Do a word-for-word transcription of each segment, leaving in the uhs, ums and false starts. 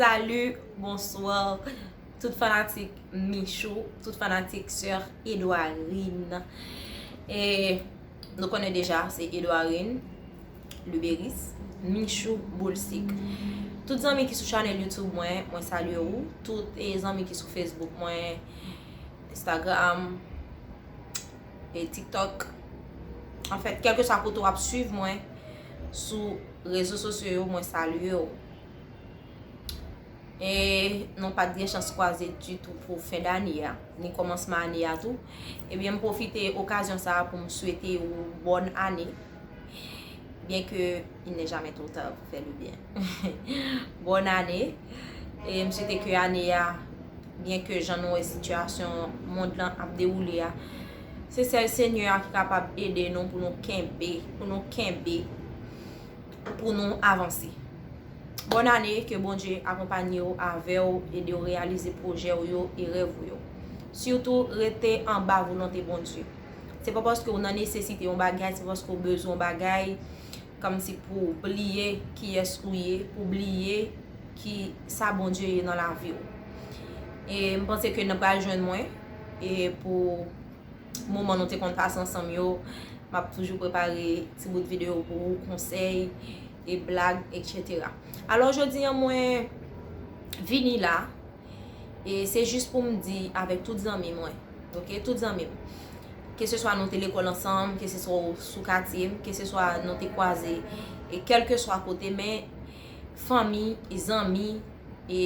Salut, bonsoir, tout fanatik Michou, tout fanatik sè Edouarine. E nou konnen deja, se Edouarine Luberis, Michou Boulsik. Tout zanmi ki sou chanèl YouTube mwen, mwen salye ou. Tout e zanmi ki sou Facebook mwen, Instagram, e TikTok. Anfèt, kèlkeswa kote w ap swiv mwen sou rezo sosyo yo, mwen salye w. E nou pa t gen chans kwaze ditou pou fen dane a, ni kòmansman ane a tou. Ebyen, m pwofite okazyon sa a pou m swete ou bòn ane. Byen ke il n'est jamais trop tard pour faire le bien. Bòn ane. E m swete ke ane a, byen ke jan nou wè sitiyasyon mond lan ap dewoule a, se sèl Senyè a ki kapab ede nou pou nou kenbe, pou nou kenbe, pou nou avanse. Bòn ane, ke Bondye akonpanye w, avè w, ede w reyalize pwojè w yo e rèv ou yo. Sitou, rete anba volonte Bondye. Se pa paske w nan nesesite yon bagay, se paske w bezwen yon bagay, kòmsi pou w bliye kiyès ou ye, pou w bliye ki sa Bondye ye nan lavi w. E m panse ke n ap pral jwenn mwen, e pou moman nou te konn pase ansanm yo, m ap toujou prepare ti bout videyo pou ou, konsèy, e blag, etsetera. Alò, jodi a, mwen vini la, e se jis pou m di avèk tout zanmi mwen, oke, tout zanmi m, keseswa nou te lekòl ansanm, keseswa w sou katye m, keseswa nou te kwaze, e kèlkeswa kote, men fanmi, e zanmi, e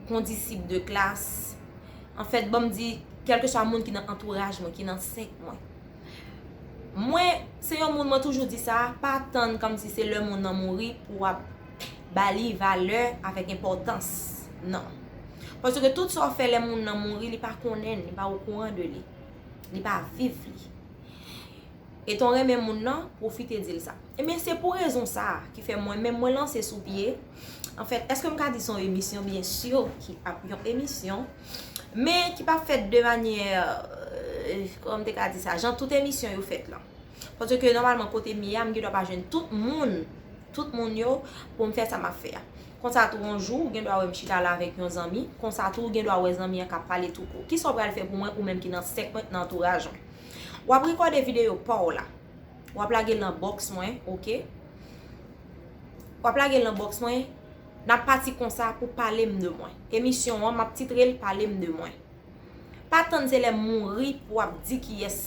kondisip de klas, anfèt, ban m di, kèlkeswa moun ki nan antouraj mwen, ki nan sèk mwen. Mwen, se yon moun, mwen toujou di sa, pa tann kòmsi se lè moun nan mouri pou w ap ba li valè avèk enpòtans. Non. Paske tout sa w fè lè moun nan mouri, li pa konnen l, li pa okouran de li. Li pa viv li. Etan w renmen moun nan, pwofite di l sa. Ebyen, se pou rezon sa a ki fè mwen menm mwen lanse sou pye. Anfèt, èske m ka di se yon emisyon? Byen si ki ap yon emisyon, men ki p ap fèt de manyè, euh, kòman m te ka di sa, jan tout emisyon yo fèt lan. Paske nòmalman kote m ye a, m gendwa pa jwenn tout moun, tout moun yo pou m fè sa m ap fè a. Konsa tou, yon jou, ou gendwa wè m chita la avèk yon zanmi. Konsa tou, ou gendwa wè zanmi an k ap pale tou kou. Kisa w pral fè pou mwen, ou menm ki nan sèk mwen, nan antouraj mwen? W ap rekòde videyo pa w la. W ap lage l nan bòks mwen, oke? W ap lage l nan bòks mwen. N ap pati konsa pou pale m de mwen. Emisyon an, m ap titre l Pale m de mwen. Pa tann se lè m mouri pou w ap di kiyès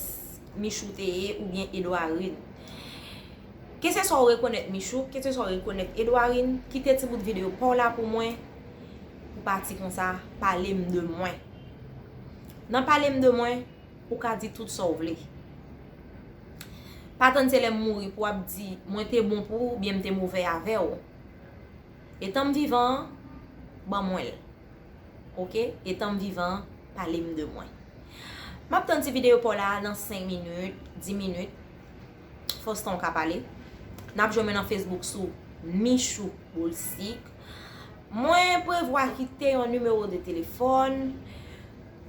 Michou te ye oubyen Edouarine. Keseswa w rekonèt Michou, keseswa w rekonèt Edouarine, kite ti bout videyo pa w la pou mwen, pou pati konsa, pale m de mwen. Nan pale m de mwen, ou ka di tout sa w vle. Pa tann se lè m mouri pou w ap di, mwen te bon pou ou oubyen m te movè avè w. Etan m vivan an, ban mwen l. Oke? Etan m vivan an, pale m de mwen. M ap tann ti videyo pa w la nan senk minit, dis minit. Fòs tan w ka pale. N ap jwenn mwen nan Facebook sou Michou Boulsik. Mwen prevwa kite yon nimewo de telefòn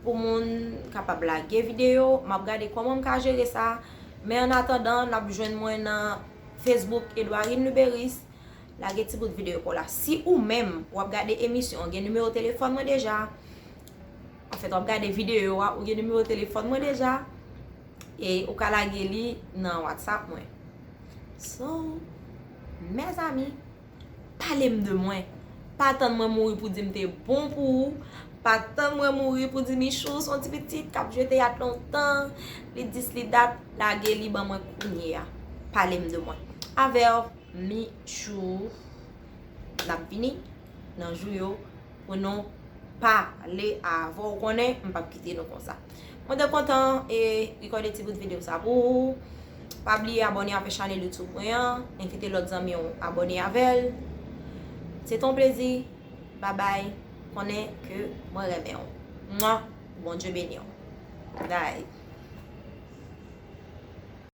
pou moun kapab lage videyo. M ap gade kòman m ka jere sa. Men an atandan, n ap jwenn mwen nan Facebook Edouarine Luberis. Lage ti bout videyo pa w la. Si ou menm, w ap gade emisyon an, gen nimewo telefòn mwen deja. Anfèt, w ap gade videyo a, ou gen nimewo telefòn mwen deja. E ou ka lage li nan WhatsApp mwen. So, mezanmi, pale m de mwen. Pa tann mwen mouri pou di m te bon pou ou. Pa tann mwen mouri pou di Michou se yon ti pitit k ap jwe teyat lontan. Li dis, li dat, lage li ban mwen kounye a. Pale m de mwen. Avè w, Michou, n ap vini nan jou yo pou nou pale avè w, konnen m p ap kite nou konsa. Mwen te kontan e rekòde ti bout videyo sa pou ou. Pa bliye abòne avèk chanèl YouTube mwen an, envite lòt zanmi w abòne avè l. Se te yon plezi. Babay. Konnen ke mwen renmen w. Mwa. Bondye beni w. Bye.